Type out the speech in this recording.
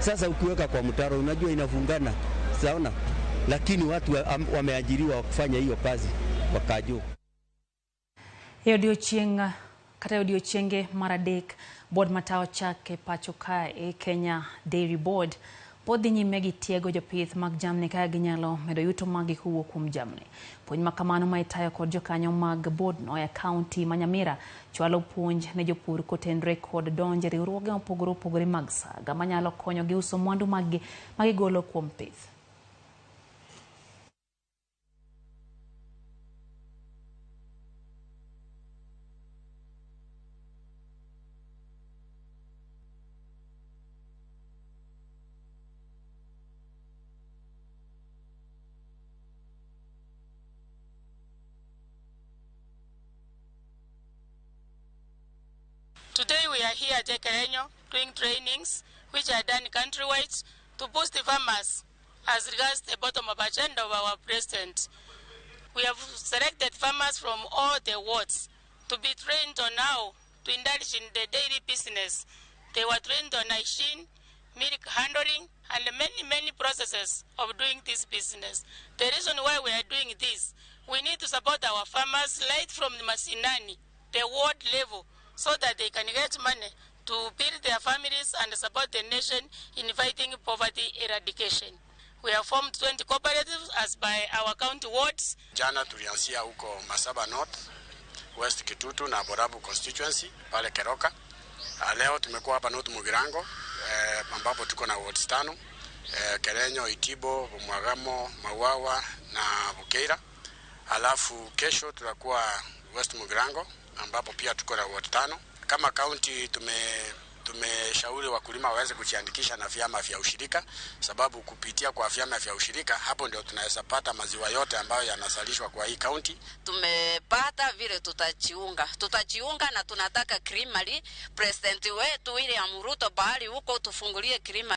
Sasa ukiweka kwa mtaro, unajua inafungana, saona, lakini watu wameajiriwa kufanya hiyo kazi wakajo. E odiochieng' kata e odiochienge mar adek, board matayo chak e pacho kae e Kenya Dairy Board pod dhi nyime gi tiego jopith mag jamni kaka ginyalo medo yuto maggi kowuok kuom jamni. Puonj ma kamano ma itayo kod jokanyo mag boardno e kaunti ma Nyamira chwalo puonj ne jopur kotenore kod donjo e riwruoge mopogore opogore mag saga manyalo konyogi uso mwandu maggi magigolo kuom pith. Today we are here at Ekerenyo doing trainings which are done countrywide to boost the farmers as regards the bottom-up agenda of our president. We have selected farmers from all the wards to be trained on how to indulge in the dairy business. They were trained on hygiene, milk handling, and many, many processes of doing this business. The reason why we are doing this, we need to support our farmers right from the Masinani, the ward level, so that they can get money to build their families and support the nation in fighting poverty eradication. We have formed 20 cooperatives as by our county wards. Jana tulianzia huko Masaba North, West Kitutu na Borabu constituency pale Keroka. Leo tumekuwa hapa North Mugirango ambapo tuko na wards 5, Kerenyo, Itibo, Mwagamo, Mawawa na Bukeira. Alafu kesho tutakuwa West Mugirango ambapo pia tuko na ward 5. Kama county tumeshauri wakulima waweze kujiandikisha na vyama vya ushirika, sababu kupitia kwa vyama vya ushirika hapo ndio tunaweza pata maziwa yote ambayo yanazalishwa kwa hii county. Tumepata vile tutajiunga na tunataka creamery. President wetu William Ruto pahali huko tufungulie creamery.